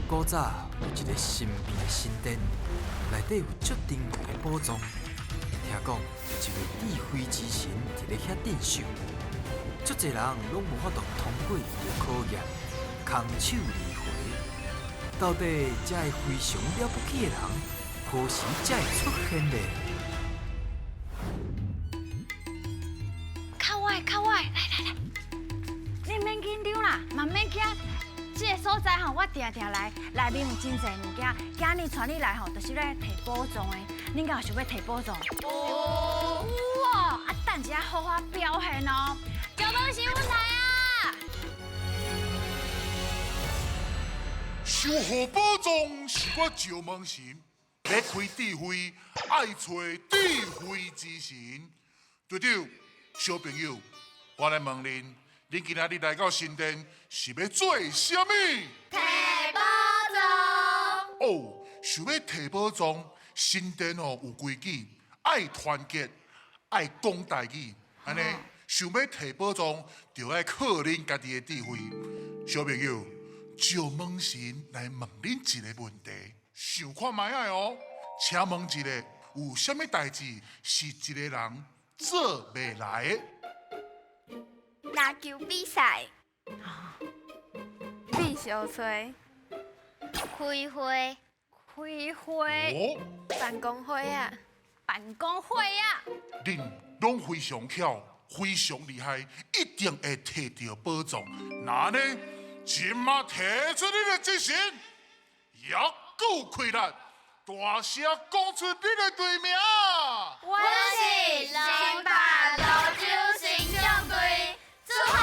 古早有一个神秘的神殿，内底有足珍贵的宝藏。听讲有一位智慧之神伫咧遐镇守，足济人拢无法度通过伊的考验，空手而回。到底这个非常了不起的人，何时才会出现呢？靠我，靠我，来来来，你免紧张啦，嘛免惊。这个所在吼，我定定来，内面有真济物件。今日带你来吼，就是来提宝藏的。恁敢有想欲提宝藏？有哦！啊，等一下好好表现哦。赵老师，阮来啊！想予宝藏是我石门神，欲开智慧，爱揣智慧之神。队长，小朋友，我来问恁。恁今仔日来到神殿是欲做啥物？提宝藏。哦，想欲提宝藏，神殿哦有规矩，爱团结，爱讲台语，按呢，想欲提宝藏，就爱靠恁家己的智慧。小朋友，石门神来问恁一个问题，想看觅仔哦，请问一下，有啥物代志是一个人做袂来的？篮球比赛，变相吹，开会，开会，办公会啊，办公会啊。恁拢非常巧，非常厉害，一定会提著宝藏。那呢，这马提出恁的精神，也阁有气力，大声讲出恁的队名。我是新北芦洲神将队。出发！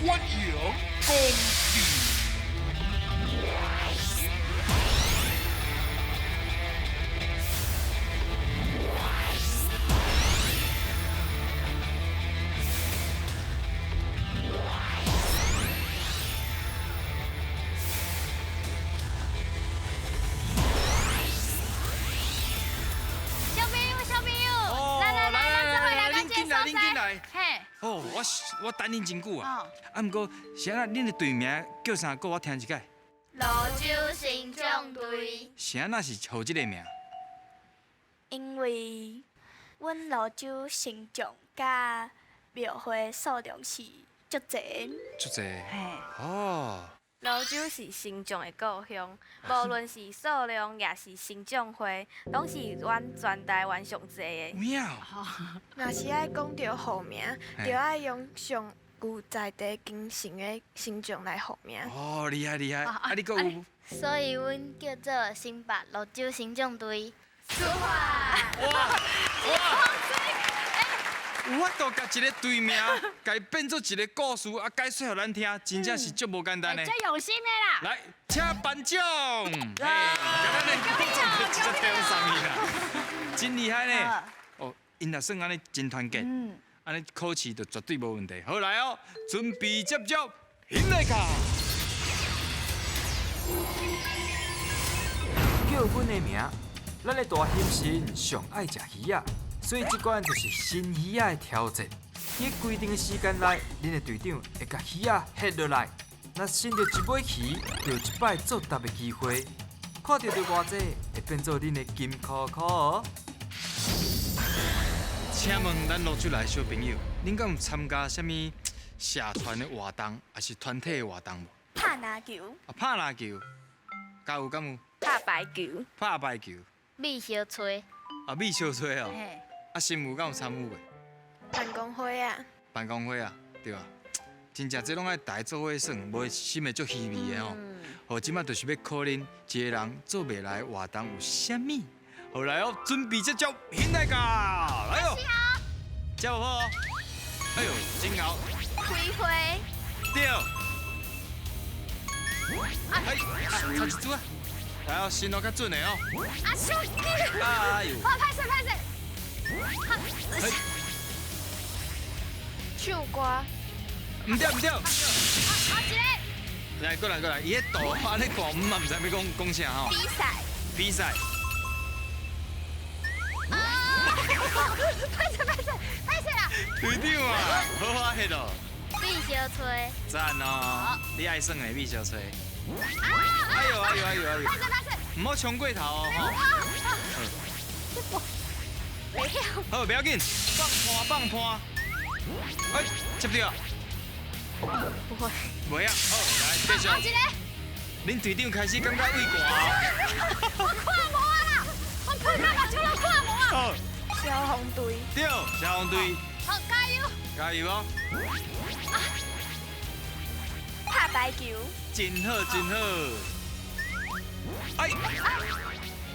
欢迎光临。小朋友，小朋友，来来来，咱做伙来到这个所在。嘿。哦，我等恁真久啊！啊，毋过是按怎恁的队名叫啥？阁我听一摆。芦洲神将队。是按怎是号这个名？因为阮芦洲神将佮庙会数量是足济。足济。哦。芦洲是神将的故乡，无论是数量，也是神将会，拢是阮全台湾上济的。有影。若是爱讲著号名，就爱用上具在地精神的神将来号名。哦，厉害厉害！啊，你阁有？所以阮叫做新北芦洲神将队。出发！哇哇！有法度共一个队名，共伊变做一个故事，啊，解说予咱听，真正是足无简单的。足用心的啦！来，请颁奖。嘿，共咱的宝藏直接提送伊啦，真厉害呢。哦，𪜶若算按呢真团结，按呢考试就绝对无问题。好来哦，准备接接，起来卡。叫阮的名，咱的大熊神上爱食鱼仔。所以这关就是新鱼仔的挑战。伫规定的时间内，恁的队长会共鱼仔翕落来。若伸著一尾鱼，就有一摆作答的机会。看著著偌济，会变做恁的金箍箍哦。请问咱芦洲来的小朋友，恁敢有参加啥物社团的活动，抑是团体的活动无？拍篮球。啊，拍篮球。敢有敢有？拍排球。拍排球。米烧炊。啊，米烧炊哦。啊，新妇敢有参与袂？办公会啊。办公会啊，对啊。真正这拢爱大家做伙耍，无心会足虚伪的吼。好，这摆就是欲考恁一个人做袂来活动有啥物？好来哦，准备这招，起来噶，来哦。接无好哦。哎呦，真𠢕。开会。对。哎，差一组啊。来哦，心路较准的哦。啊，手机。哎呦。好，歹势歹势。唱歌。毋对毋对。啊，一个。来，过来过来，伊彼图按呢看，阮嘛毋知欲讲讲啥吼。比赛。比赛。啊！歹势歹势歹势啦！队长啊，好好翕哦。米烧炊。赞哦！你爱耍的米烧炊。哎呦哎呦哎呦哎呦！唔好冲过头哦！这袂晓。好，不要紧，放盘放盘。哎，接著。不会。袂晓，好，来继续。恁队长开始感觉畏寒。我看无啊啦，我喷到目睭拢看无啊。好。消防队。对，消防队。好，加油！加油哦！拍排球。真好，真好。哎，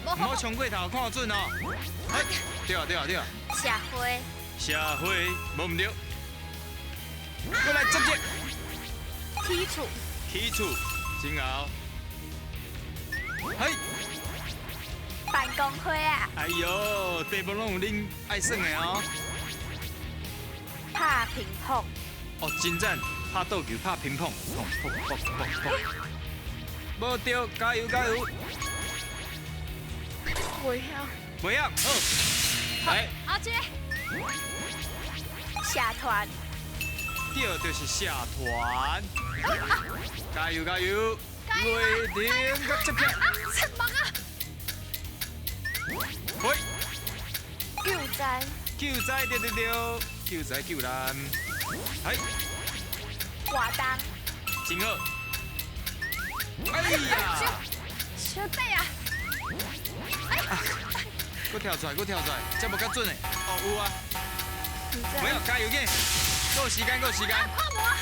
唔好冲过头，看准哦。哎，对啊，对啊，对啊。社会。社会，无毋对。过来，接接。起厝。起厝，真好。嘿。办公会啊。哎呦，题目拢有恁爱耍的哦。拍乒乓。哦，真赞！拍桌球，拍乒乓，砰砰砰砰砰。无对，加油加油！袂晓。袂晓，好。来。阿姐。社团。对，就是社团。加油加油！雷霆甲接起。啊，出目啊！喂。救灾。救灾，对对对，救灾救难。哎。活动。真好。哎呀！小弟啊！哎，阁跳出来，阁跳出来，这无较准的。哦，有啊。没有，加油紧，够时间，够时间。看无啊！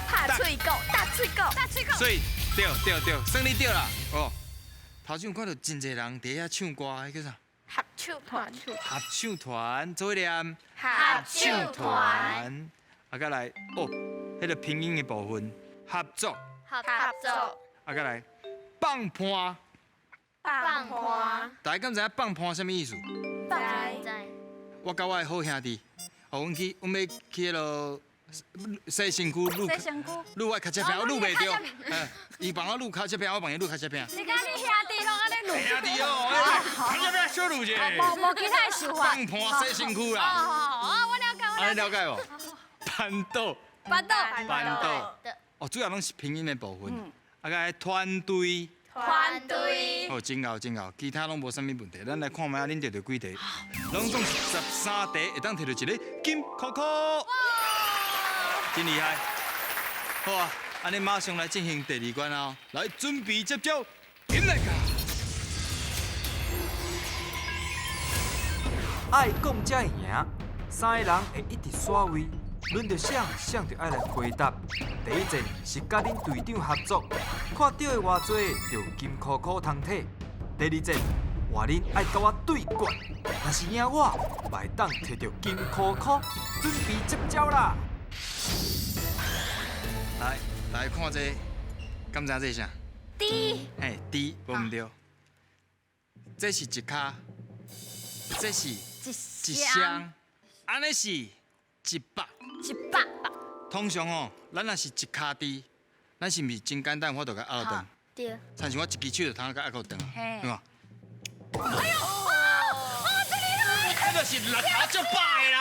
拍喙鼓，打喙鼓，打喙鼓。所以，对对对，算你对啦。哦，头先有看到真济人伫遐唱歌，彼叫啥？合唱团。合唱团，做伙念。合唱团。啊，再来，哦，彼个拼音的部分，合作。合作。啊，再来，放伴。放伴。大家敢知影放伴啥物意思？知。我佮我的好兄弟，哦，阮去，阮欲去彼个西身躯撸，撸我尻脊骿，我撸袂著。伊帮我撸尻脊骿，我帮伊撸尻脊骿。你佮你兄弟拢按呢撸？兄弟哦，尻脊骿小撸者。无无其他的想法。放伴洗身躯啦。哦哦，我了解，我了解。了解无？办桌。办桌。办桌。哦，主要拢是拼音的部分。啊，个团队。团队。哦，真𠢕真𠢕，其他拢无啥物问题。咱来看觅仔，恁摕著几题？拢总是13题，会当摕著一个金箍箍。真厉害！好啊，按呢马上来进行第二关哦。来，准备接招，进来噶。爱讲才会赢，三个人会一直刷位，轮著谁，谁就爱来回答。第一战是佮恁队长合作，看著的偌济就有金箍箍通摕。第二战换恁爱佮我对决，若是赢我，嘛会当摕著金箍箍。准备接招啦！来，来看这个，敢知影这是啥？猪。嘿，猪，无毋对。这是一跤，这是一双，按呢是一百。一百。通常吼，咱若是一跤猪，咱是毋是真简单？我就共压落转。对。亲像我一支手就通共压落转，对无？哎呦！哦，这厉害！这就是六头足百的啦。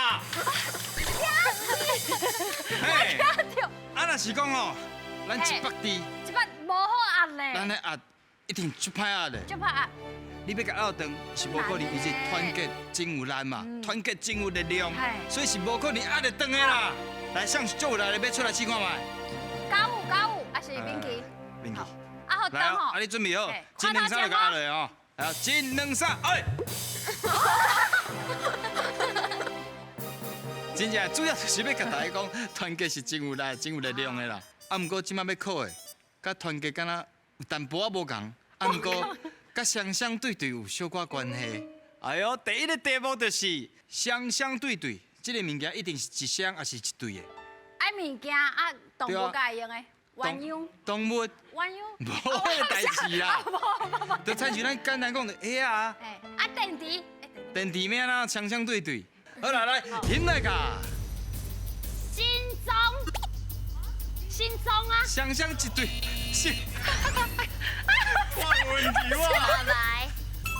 嘿，啊，若是讲吼，咱一百猪，一百无好压咧。咱咧压一定足歹压咧。足歹压。你欲共压转是无可能，伊是团结真有力嘛，团结真有力量，所以是无可能压得转的啦。来，谁是足有力的，欲出来试看觅。九五九五，还是敏琪？敏琪。啊好，来哦，啊你准备好，一两三就共压落哦。来，一两三，哎。真正主要就是欲共大家讲，团结是真有力、真有力量的啦。啊，毋过这摆欲考的，佮团结敢若有淡薄仔无仝，啊，毋过佮双双对对有小可关系。哎哟，第一个题目就是双双对对，这个物件一定是一双抑是一对的。爱物件啊，动物才会用的，鸳鸯。动物。鸳鸯。无彼个代志啦。就亲像咱简单讲的鞋啊。啊，电池。电池咩啦？双双对对。好啦，来，停来噶。心脏，心脏啊。双双一对，是。我有问题我。拜拜，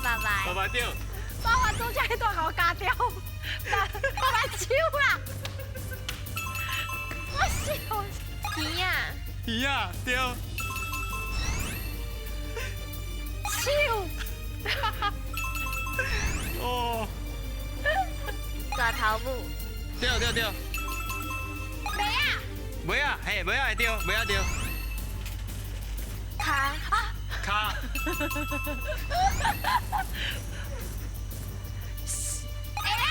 拜拜。拜拜对。爸爸拄则彼段予我咬掉，爸爸手啦。我笑。鱼仔。鱼仔对。老母。對對對。袂啊。袂啊，嘿，袂啊會對，袂啊對。跤。啊。跤。會啊。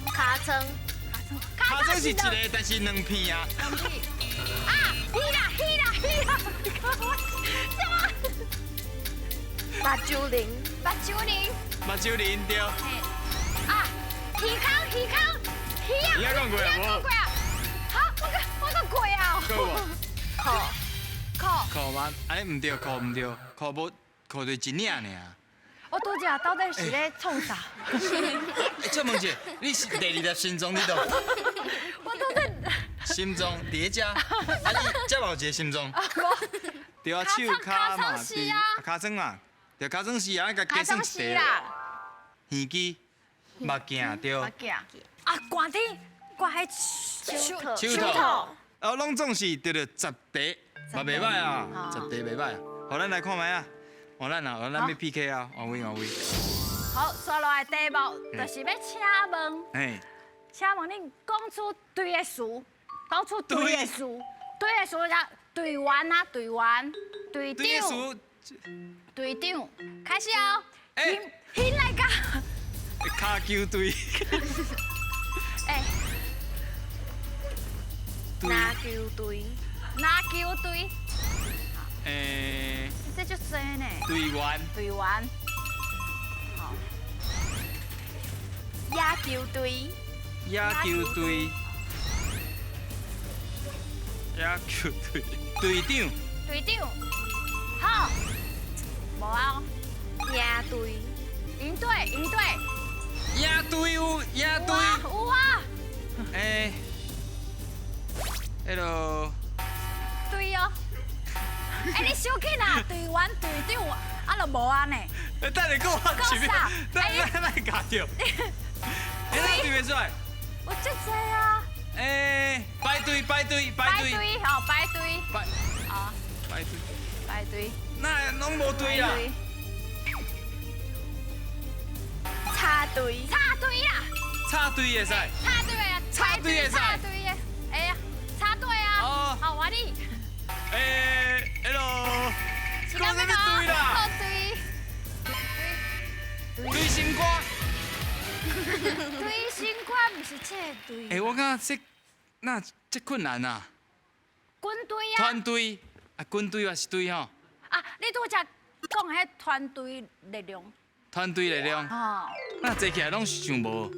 尻川。尻川是一個，但是兩片啊。兩片。啊，去啦去啦去啦！什麼？目睭靈。目睭靈。目睭靈對。啊，耳孔耳孔耳啊。耳仔講過啊？無。講過啊。哈，我講過啊。過無？褲褲。褲嗎？按呢毋對，褲毋對，褲無褲就一領爾。我拄才到底是咧創啥？欸，請問一下，你是第二粒心臟佇佗？我拄才。心臟佇咧遮，啊你遮嘛有一個心臟。對啊，手跤嘛，對，尻川嘛，對，尻川是啊，共加算一塊。耳機、目鏡對。目鏡。啊，寒天，寒彼手套。手套。哦，攏總是著著十題，嘛袂歹啊，十題袂歹啊。好，咱來看覓啊。哦，咱啊，咱欲 PK 啊，換位換位。好，紲落來題目就是欲請問，請問恁講出對的詞，講出對的詞，對的詞叫隊員啊，隊員，隊長，隊長，開始哦，先來個。跤球隊。欸。籃球隊。籃球隊。欸。這足濟呢。隊員。隊員。好。野球隊。野球隊。野球隊。隊長。隊長。好。無啊。贏隊。贏隊，贏隊。贏隊有，贏隊。有啊。欸。彼囉。對哦。欸，你收緊啦，隊員、隊長，啊，就無啊呢。欸，等下，閣我前面，等下咱來夾著。欸，哪對袂出來？有這濟啊。欸，排隊，排隊，排隊。排隊，吼，排隊。排。啊。排隊。排隊。那攏無隊啦。插隊。插隊啦。插隊會使。插隊啊！插隊會使。插隊的，哎呀，插隊啊！哦。好，換你。欸，彼囉，講啥物隊啦？隊。隊心肝。隊心肝毋是這個隊。欸，我感覺這哪這困難啊？軍隊啊。團隊啊，軍隊嘛是隊吼。啊，你拄才講彼團隊力量。團隊力量。哦。那坐起來攏想無。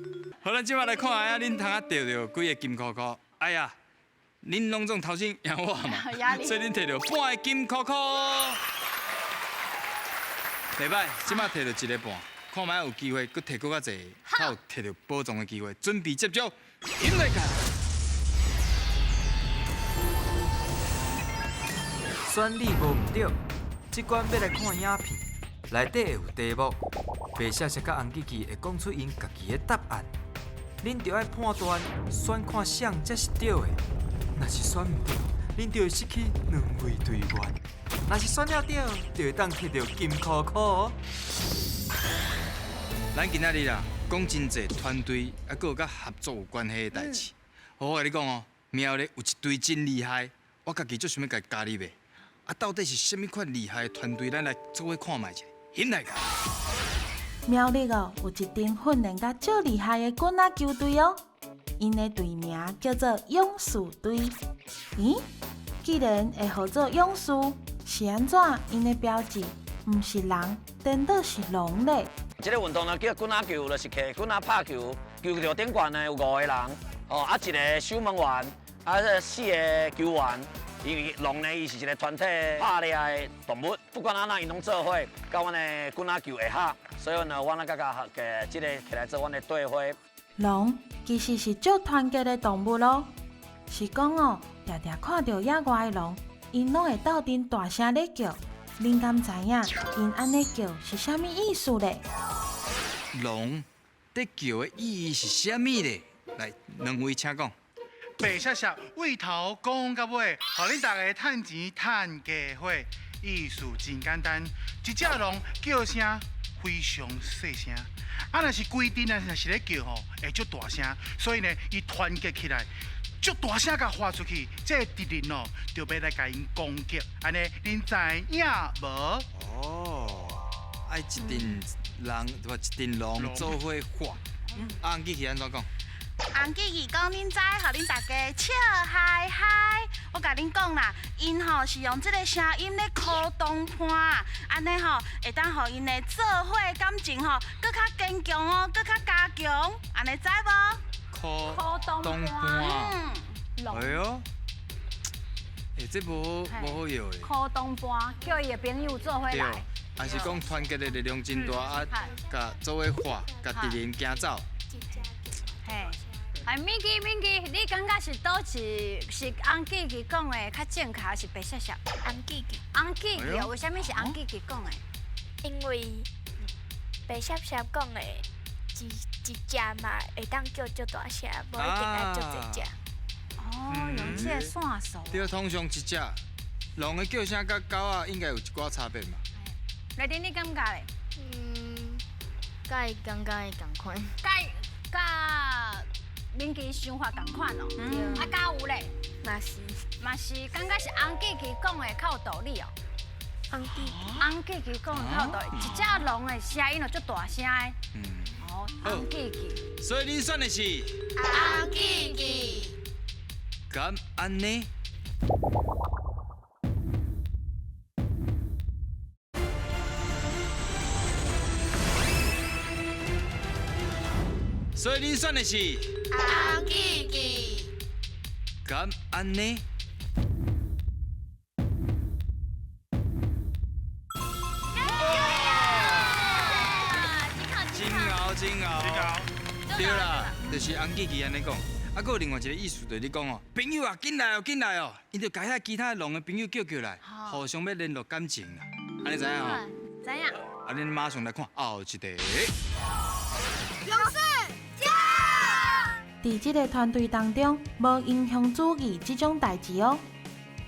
好，咱這擺來看下，恁通啊得著幾个金箍箍？哎呀，恁攏總頭先贏我嘛，所以恁摕著半个金箍箍。袂歹，這擺摕著一个半，看覓有機會閣摕閣較濟，較有摕著寶藏的機會。準備接招，引來看。選你無毋對，這關欲來看影片，內底會有題目，白雪雪佮紅吉吉會講出𪜶家己的答案，恁著愛判斷選看啥才是對的。若是選毋對，恁就會失去兩位隊員；若是選了對，就會當摕著金箍箍哦。咱今仔日啦，講真濟團隊啊，閣有佮合作有關係的代誌。好，我共你講哦，苗栗有一隊真厲害，我家己足想欲共加入的。啊，到底是啥物款厲害的團隊？咱來做伙看覓一下。引來共。苗栗哦，有一支訓練甲足厲害的棍仔球隊哦，𪜶的隊名叫做勇士隊。咦，既然會號做勇士，是按怎？𪜶的標誌毋是人，顛倒是龍咧。這个運動呢叫棍仔球，就是揢棍仔拍球，球場頂懸呢有五個人，哦，啊一个守門員，啊四个球員。因為龍呢，伊是一個團體拍獵的動物，不管按怎，𪜶攏做伙，佮阮的棍仔球會合，所以呢，阮仔佮佮這個起來做阮的隊徽。龍其實是足團結的動物咯，是講哦，常常看著野外的龍，𪜶攏會鬥陣大聲咧叫。恁敢知影𪜶按呢叫是啥物意思咧？龍咧叫的意義是啥物咧？來，兩位請講。白雪雪對頭講到尾，予恁大家趁錢趁家伙。意思真簡單，一隻龍叫聲非常细声，啊，若是规阵啊，若是咧叫吼，会足大声，所以呢，伊团结起来，足大声共喊出去，这个敌人哦，就欲来共𪜶攻击，按呢，恁知影无？哦，爱一阵人对吧？一阵狼做伙喊。啊，洪记是按怎讲？洪记记讲，恁知，予恁大家笑嗨嗨。我共恁讲啦，𪜶吼是用这个声音咧 call 同伴，按呢吼会当予𪜶的做伙感情吼阁较坚强哦，阁较加强，按呢知无？ call 同伴。哎哟，欸，这无无好用的。 call 同伴，叫伊的朋友做伙来。还是讲团结的力量真大啊，共做伙喊，共敌人惊走。嘿，哎，敏基敏基，你感觉是佗一是洪记记讲的较正确，还是白雪雪？洪记记。洪记记哦，为啥物是洪记记讲的？因为白雪雪讲的，一一只嘛会当叫足大声，无一定爱足济只。哦，用这个线索。对，通常一只狼的叫声佮狗仔应该有一寡差别嘛。丽婷，你感觉咧？嗯，佮伊感觉会仝款。佮佮敏基想法仝款哦。嗯。啊，敢有咧？嘛是。嘛是，感觉是洪记记讲的较有道理哦。洪记记。洪记记讲的较有道理，一只狼的声音就足大声的。嗯。哦，洪记记。所以恁选的是？洪记记。敢按呢？所以恁选的是？洪记记。敢按呢？真𠢕真𠢕。对啦，就是洪记记按呢讲。啊，阁有另外一个意思，就是你讲哦，朋友啊，紧来哦，紧来哦，𪜶就共遐其他狼的朋友叫叫来，互相欲联络感情啦。按呢知影吼？知影。啊，恁马上来看后一题。勇士加！伫这个团队当中，无英雄主义这种代志哦。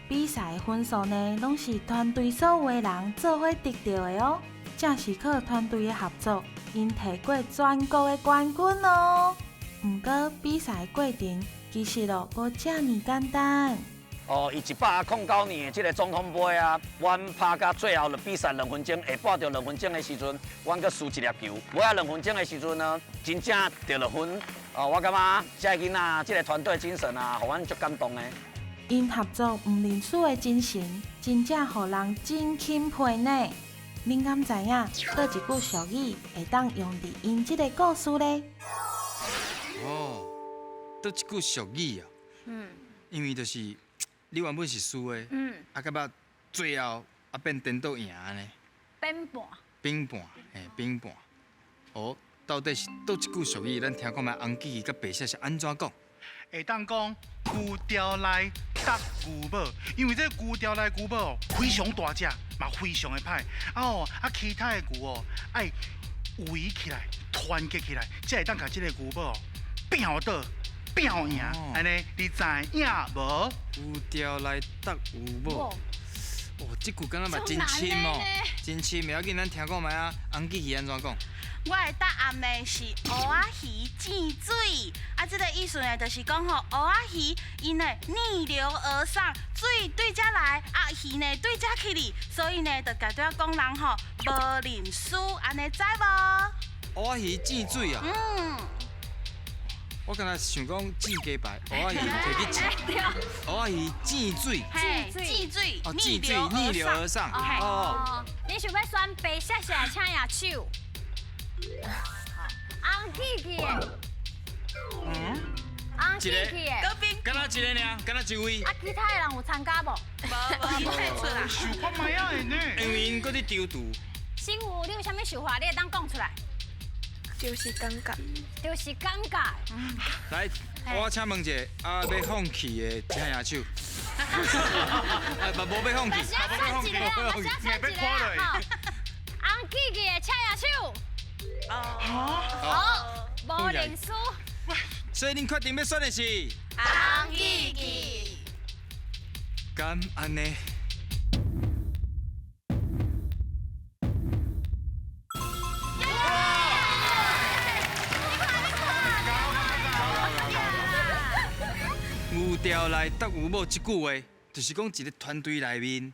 比赛的分数呢，拢是团队所有的人做伙得著的哦。正是靠团队的合作，𪜶提过全国的冠军哦。毋过比赛过程其实咯，无遮尔简单。哦，伊109年的这个总统杯啊，阮拍到最后比赛2分钟，下半场2分钟的时阵，阮阁输一粒球。尾仔2分钟的时阵呢，真正得了分。哦，我感觉这个囡仔这个团队精神啊，予阮足感动的。𪜶合作毋认输的精神，真正予人真钦佩呢。恁敢知影，佗一句俗语会当用伫𪜶这个故事咧？哦，佗一句俗语啊。嗯。因为就是你原本是输的，啊，到尾最后啊变颠倒赢按呢。变盘。变盘，嘿，变盘。哦，到底是佗一句俗语？咱听看觅洪记记佮白雪是按怎讲？会当讲牛牢内搭牛母，因为这牛牢内牛母哦非常大只，嘛非常的歹。啊哦，啊其他的牛哦爱围起来，团结起来，才会当共这个牛母哦拼予倒。拼赢，按呢你知影无？牛牢内搭牛母，哦，这句敢若嘛真深哦，真深。袂要紧，咱听看觅啊，洪记记按怎讲？我的答案呢是乌仔鱼见水，啊，这个意思呢就是讲吼，乌仔鱼𪜶呢逆流而上，水对遮来，啊鱼呢对遮去哩，所以呢就代表讲人吼无认输，按呢知无？乌仔鱼见水啊？嗯。我敢若想讲煎鸡排，乌仔鱼提去煎，乌仔鱼见水，见水，哦，见水逆流而上，哦。你想欲选白雪雪，请举手。洪记记的，嗯，洪记记的，敢若一个尔，敢若一位。啊，其他的人有参加无？无，无退出啦。想看觅仔的呢？因为𪜶阁伫筹图。新武，你有啥物想法？你会当讲出来。就是感觉，就是感觉。来，我请问一下，啊，欲放弃的请举手。啊，嘛无欲放弃，无放弃，无放弃，欲拖落。洪记记的请举手。好，无认输。所以恁决定欲选的是？洪记记。敢按呢？牢内搭牛母这句话，就是讲一个团队内面，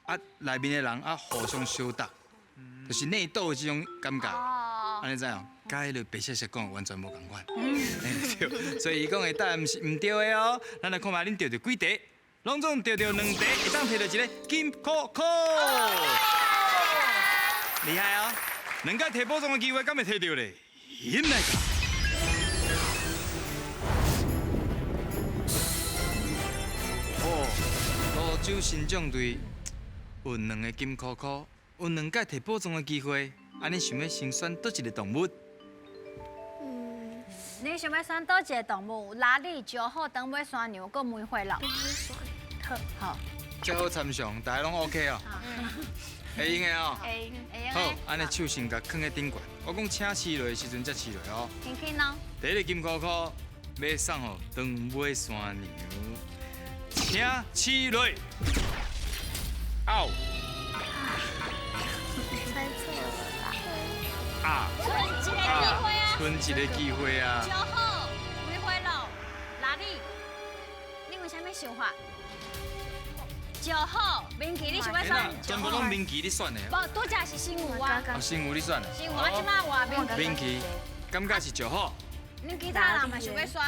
啊内面的人啊互相相搭，就是内斗的这种感觉。按呢知无？佮彼个白雪雪讲的完全无仝款。对，所以伊讲的答案是毋对的哦。咱来看觅恁著著几题，拢总著著两题，会当摕著一个金箍箍。厉害哦！两摆提宝藏的机会，敢会摕著咧？来个！哦，芦洲神将队有两个金箍箍，有两摆提宝藏的机会。啊，你想欲先选佗一个动物？你想欲选佗一个动物？拉力、石虎、长尾山牛，阁梅花鹿。好，好。这好参详，大家拢 OK 哦。会用的哦。会用。好，按呢手先共囥佇顶悬。我讲请试落的时阵才试落哦。轻轻哦。第一个金箍箍欲送予长尾山牛，请试落。嗷。猜错了啦。啊。剩一个机会啊。剩一个机会啊。石虎、梅花鹿、拉力，你有啥物想法？石虎、明奇，你想欲选？全部拢明奇你选的。无，拄才是新有啊。哦，新有你选的。新有啊，这摆换明奇。明奇，感觉是石虎。恁其他人嘛想欲选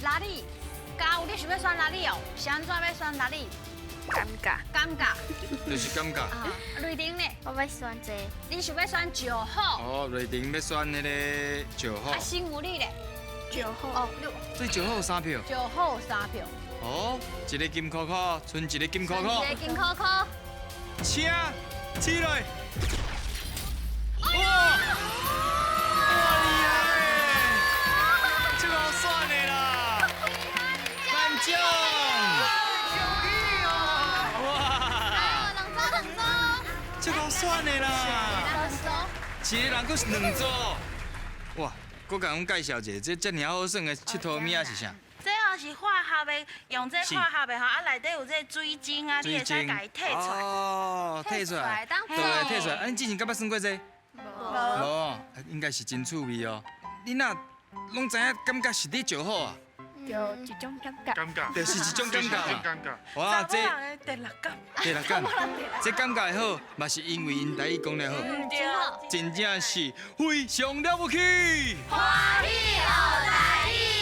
拉力，加有你想欲选拉力哦？是按怎欲选拉力？尴尬，尴尬，就是尴尬。瑞婷呢？我欲选这个。你想欲选石虎？哦，瑞婷欲选彼个石虎。啊，新有你咧？石虎。哦，所以石虎有三票。石虎有三票。哦，一个金箍箍，剩一个金箍箍。一个金箍箍。请起来。哇！哇厉害！这个选的啦，颁奖。哇！两组两组。这个选的啦。一个人阁是两组。哇！阁共阮介绍一下，这遮尔好耍的𨑨迌物仔是啥？这哦是化学的，用这化学的吼，啊内底有这水晶啊，你会使共伊提出来。哦，提出来，对，提出来。啊，恁之前敢捌耍过这个？无。无，应该是真趣味哦。你若拢知影，感觉是咧石虎啊？对，一种感觉。感觉。就是一种感觉嘛。感觉。哇，这第六感。第六感。这感觉会好，嘛是因为𪜶台语讲得好。对。真正是非常了不起。欢喜学台语。